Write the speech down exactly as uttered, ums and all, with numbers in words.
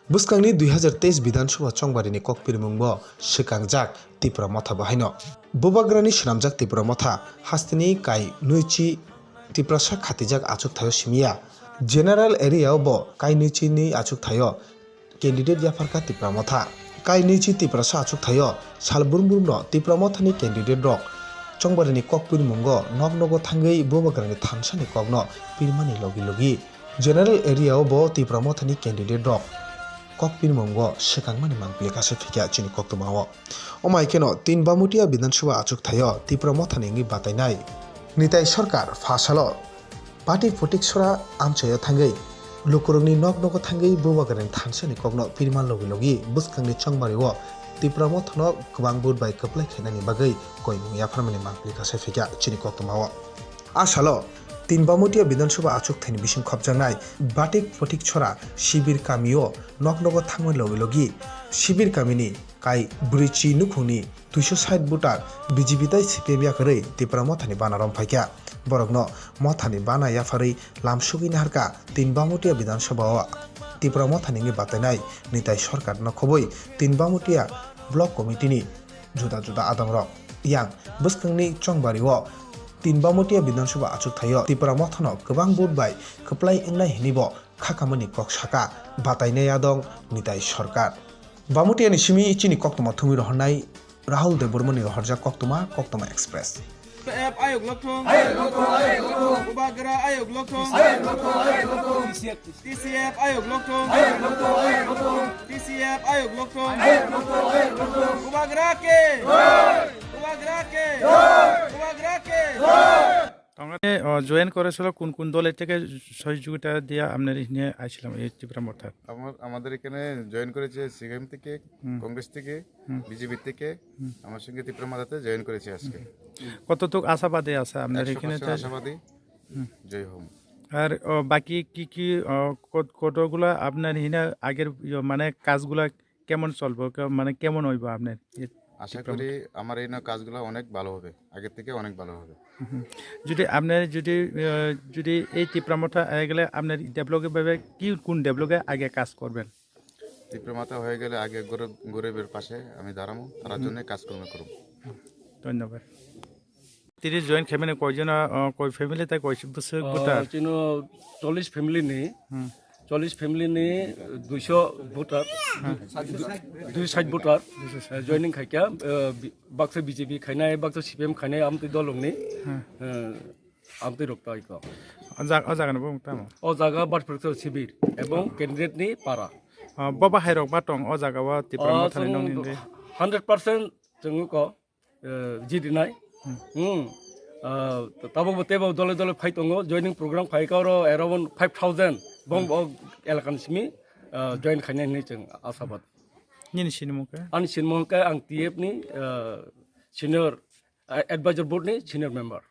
Bwskangni dui hazar teis Bidhan Sabha chongbarini kokpirmungbo swkangjak Tipra Motha bo haino. Bubagrani swnamjak Tipra Motha hasteni kai nwichi Tiprasa khatijak achukthaio simiya. General area o bo kai nwichini achukthaio candidate yapharkha Tipra Motha. Kai nwichi Tiprasa achukthaio sal brum brumno Tipra Mothani candidate rok chongbarini kokpirmungo nok nogo thangwi Bubagrani thansani kokno pirmani logi logi General area o bo Tipra Mothani candidate rok kok pirmungo swkangmani mangpili kasa phikya chini koktwma o. Omai kheno tin Bamutia Bidhan Sabha achuk thaio Tipra Mothani wngwi batainai Nitai Sarkar pha salo Batik Phutik Sora amchaio thangwi lukurokni nok nogo thangwi Bubagrani thansani kokno pirma logi logi bwskangni chongmari o Tipra Mothano kwbang vote bai kwplai khainani bagwi koimung yapharmani mangpili kasa phikya chini koktwma o. A salo, tin Bamutia Bidhan Sabha achuk thaini bising khopjaknai Batik Photik Chora Sibir kamio nok nogo thangmani logi logi Sibir kamini kai bwrwi chi nukhungni duiso sait voter B J P tai C P M yakarwi Tipra Mothani bana romphaikha. Borokno Mothani bana yapharwi lam sugwi naharkha tin Bamutia Bidhan Sabha o Tipra Mothani wngwi batainai Nitai Sarkar no khobwi tin Bamutia Block Committee ni juda juda adongrok. Yang bwskangni chongbari o tin Bamutia Bidhan Sabha achuk thaio Tipra Mothano kwbang vote bai kwplai wngnai hinwi bo khakamani kok saka batainai adong Nitai Sarkar. Bamutia ni simi chini koktwma thumwi rohornai Rahul Debbarma ni rohorjak koktwma, Koktwma Express. F ayok lokthong. Ayok lokthong, ayok lokthong. Bubagra ayok lokthong. Ayok lokthong, ayok lokthong. T C F ayok lokthong. Ayok lokthong, ayok lokthong. T C F ayok lokthong. Ayok lokthong, ayok lokthong. Bubagra ke. Jai. Bubagra ke. Jai. Bubagra ke. Jai. Tongani, o, join করে ছিল কোন কোন দলের থেকে সহযোগিতা দিয়ে আপনার এখানে আইছিলাম এই ত্রিপুরা মথার? আমার, আমাদের এখানে জয়েন করেছে সিপিএম থেকে, হুম। কংগ্রেস থেকে, হুম। বিজেপি থেকে, হুম। আমার সঙ্গে ত্রিপুরা মথাতে জয়েন করেছে আজকে। কতটুক আশাবাদী আছে আপনার এখানে? একশো পার্সেন্ট আশাবাদী। হুম। জয় হোম। আর, ও, বাকি কি কি, ও, কত-, কতগুলা আপনার এখানে আগের, ইয়ে, মানে কাজগুলা কেমন চলবো? কে-, মানে কেমন হইবো আপনার এই আশা ত্রিপুরা মথা? করি আমার এই না কাজগুলো অনেক ভালো হবে, আগের থেকে অনেক ভালো হবে। হুম। যদি আপনার যদি, আহ, যদি এই ত্রিপুরা মথা হয়ে গেলে আপনার ডেভেলপের ভাবে কি কোন ডেভেলপে আগে কাজ করবেন? ত্রিপুরা মথা হয়ে গেলে আগে গরিব, গরিবের পাশে আমি দাঁড়াবো, তার হুম। জন্য কাজকর্ম করব। ধন্যবাদ। তিরিশ জয়েন খাইমানে কয়জন, আহ, কয় ফ্যামিলি তাই কয় বছর আহ, ভোটার? Chino চল্লিশ family ni, হুম। চল্লিশ family ni দুইশো ভোটার, হুম। দুই সাইড ভোটার, দুইশো ষাট। আহ, জয়েনিং খাইকা, আহ, B-, baksa B J P khainai, baksa C P M khainai, amtwi dolongni, হুম। আহ, amtwi rok taiko. O jaga, o jaga ni bo tamo? O jaga Batik Photik Chora Sibir ebong candidate ni para. Ah, bo bahai rok ba tong o jaga o Tipra Ah, Mothani chwng nongni de? Hundred percent chwng ko, eh, jidinai. Hmm. Hmm. Ah, tabuk bo tebo dole dole phai tongo, joining program khai ka oro around five thousand bong Hmm. bo elaka ni simi, ah, join khainai hinwi chwng asabad. Nini sinimung khe? Ani sinimung khe ang T F ni, ah, senior, ah, advisor board ni senior member.